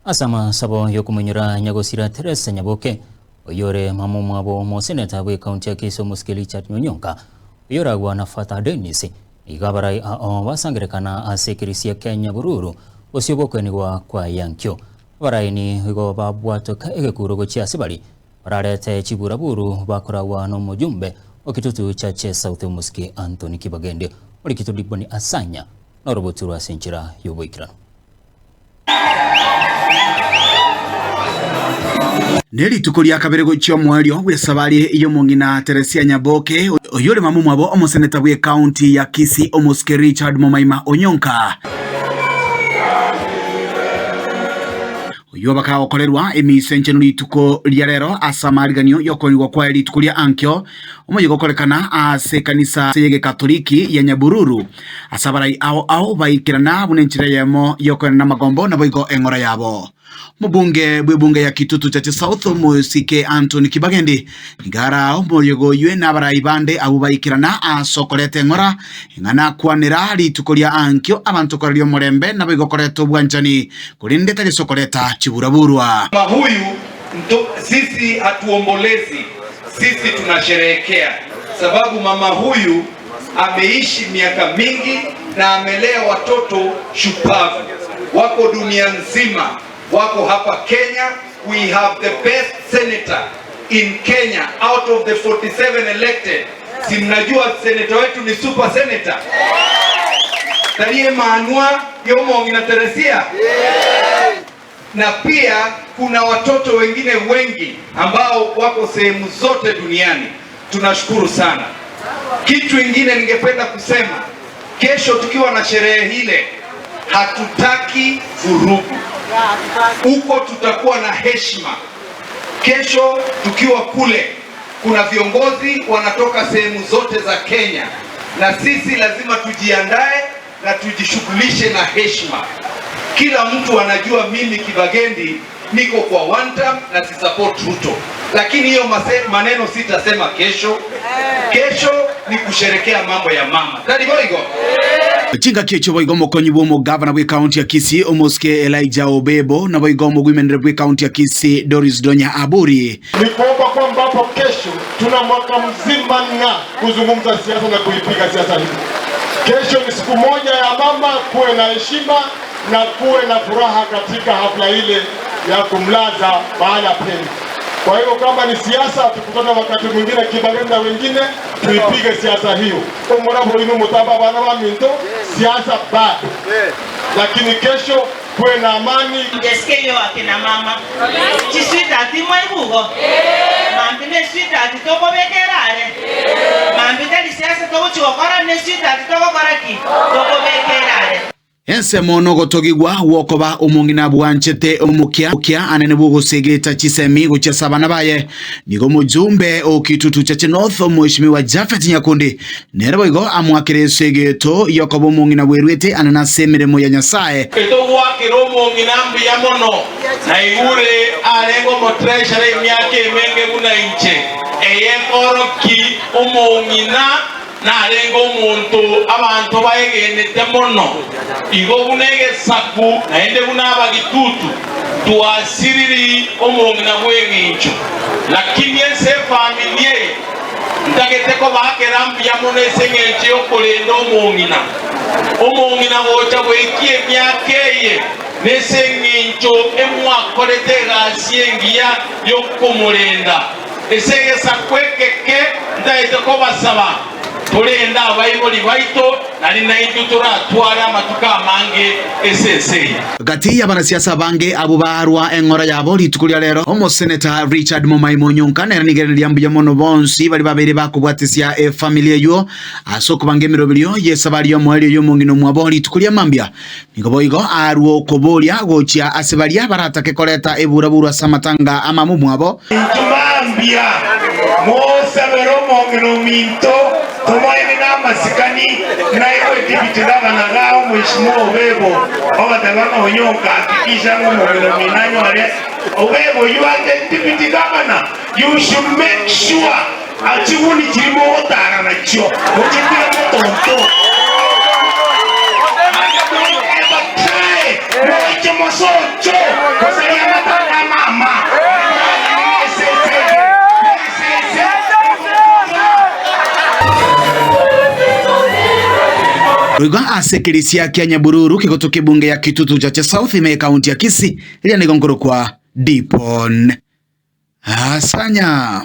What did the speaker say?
Ase amasabo y'okomoinyora nyagosira Teresa Nyaboke, oyore mama omwabo omoseneta bw'ekaunti ya Kisii omosike Richard Nyonyonka, oyoragwa na Father Dennis, nigo abarai ao basangerekana ase ekerisia kia Nyabururu bosio bw'okoenigwa kwa Yankio. Abarai nigo babwatoka egekuro gochia ase baria bararete chiburaburu bakoragwa nomojumbe o Kitutu Church South omosike Anthony Kibagende, orikitwe Diboni Asanya noroboturwa ase enchera y'oboikeranu. Nerituko ria kabere gochia omoerio bw'esabari y'omong'ina Teresia Nyaboke, oyio ore mama omwabo omoseneta bw'ecounty ya Kisii omosike Richard Momaima Onyonka, oyio bakagokorerwa emiso enchenu rituko ria rero ase amariganio y'okoenigwa kwaye rituko ria ankio, omoyega okorekana ase ekanisa y'egekatoliki ya Nyabururu. Ase abarai ao ao baikerana buna enchera eyemo y'okoenana amagombo naboigo eng'ora yabo. Omobunge bw'ebunge ya Kitutu Chache South omosike Anthony Kibagendi nigo ara omoyega oywe na abarai bande abwo baikerana ase okoreta eng'ora eng'ana akwanera rituko ria ankio abanto koraria omorembe naboigo koreta obwanchani korende tari ase okoreta chiburaburwa. Huyu nto, sisi hatuombolezi, sisi tunasherehekea sababu mama huyu ameishi miaka mingi na amelea watoto shupavu, wako dunia nzima, wako hapa Kenya. We have the best senator in Kenya out of the 47 elected. Si mnajua senator wetu ni super senator Tarie Manua Yomongi na Teresia na pia kuna watoto wengine wengi ambao wako sehemu zote duniani. Tunashukuru sana. Kitu ingine ningependa kusema, kesho tukiwa na sherehe ile, hatutaki vurugu huko, tutakuwa na heshima. Kesho tukiwa kule, kuna viongozi wanatoka sehemu zote za Kenya, na sisi lazima tujiandae na tujishughulishe na heshima. Kila mtu anajua mimi Kibagendi niko kwa one term na si support Ruto, lakini hiyo maneno sitasema kesho. Kesho ni kusherekea mambo ya mama tari boigo. Chingaki echio boigo omokonyi bw'omogavana bw'ekaunti ya Kisii omosike Elijah Obebo naboigo omogwimenere bw'ekaunti ya Kisii Doris Donya Aburi. Ni kuomba kwamba hapo kesho tuna mwaka mzima na kuzungumza siasa na kuipiga siasa hii. Kesho ni siku moja ya mama, kuwe na heshima na kuwe na furaha katika hafla ile ya kumlaza mahala pema. Kwa hiyo kama ni siasa, tukutane wakati mwingine Kibareni na wengine tuipige siasa hiyo. Omorabo inu mutaba bana ba minto siasa bado, lakini kesho kuwe na amani. Mjasikia hiyo akina mama chisweetheart mwaibugo mambi ne sweetheart tokobekerare mambi tari siasa togochigokora ne sweetheart togokora ki tokobekerare. Ensemo nogotogigwa gwokoba omong'ina bwanchete omokia okia anene bw'ogosegeta chisemi gochia ase abana baye. Nigo omojumbe o Kitutu Chache North Omweshimiwa Japhet Nyakundi nere boigo amoakire esegeto yokoba omong'ina bwerwete anene ase emeremo ya Nyasae. Etogwakera omong'ina mbuya mono, na igure arenge omotreasurer emiaka emenge buna inche, eye ekorokia omong'ina Narenge omonto abanto baegenete mono, igo buna egesaku naende buna abagitutu, twasiriri omong'ina bw'engencho. Lakini ense efamiri eye ntagete kobaakera mbuya mono ase engencho y'okorenda omong'ina. Omong'ina gocha goikia emiaka eye nase engencho emwakorete egasi engiya y'okomorenda. Ase egesaku ekeke ntaete kobasaba, torende abaibori baito, nari naintwe toratware amatuko amange ase ense eye. Gati y'abanasiasa abange abwo barwa eng'ora yabo rituko ria rero, Omoseneta Richard Momaima Onyonka nere nigo ereneria mbuya mono bonsi baria babeire bakobwatisia efamiri eyio ase okobanga emeroberio y'esabari y'omoerio y'omong'ina omwabo rituko ria mambia. Nigo boigo arue okoboria gochia ase baria baratake koreta eburaburu ase amatanga a mama omwabo. Intwe mambia mosabere omong'ina ominto, tomoene namasikani, naigwe Deputy Governor igaa omweshimiwa Obebo ogoteba ng'a Onyonka hakikisha ng'a omong'ina omino anyore Obebo you are the Deputy Governor you should make sure chiguni chiria mogotara nachio mochitige motonto. Don't ever try moche mosocho gose. Boigo ase ekerisia kia Nyabururu kegotoka ebunge ya Kitutu Chache South ime ekaunti ya Kisii, eria nigo nkorokwa Dipon Asanya.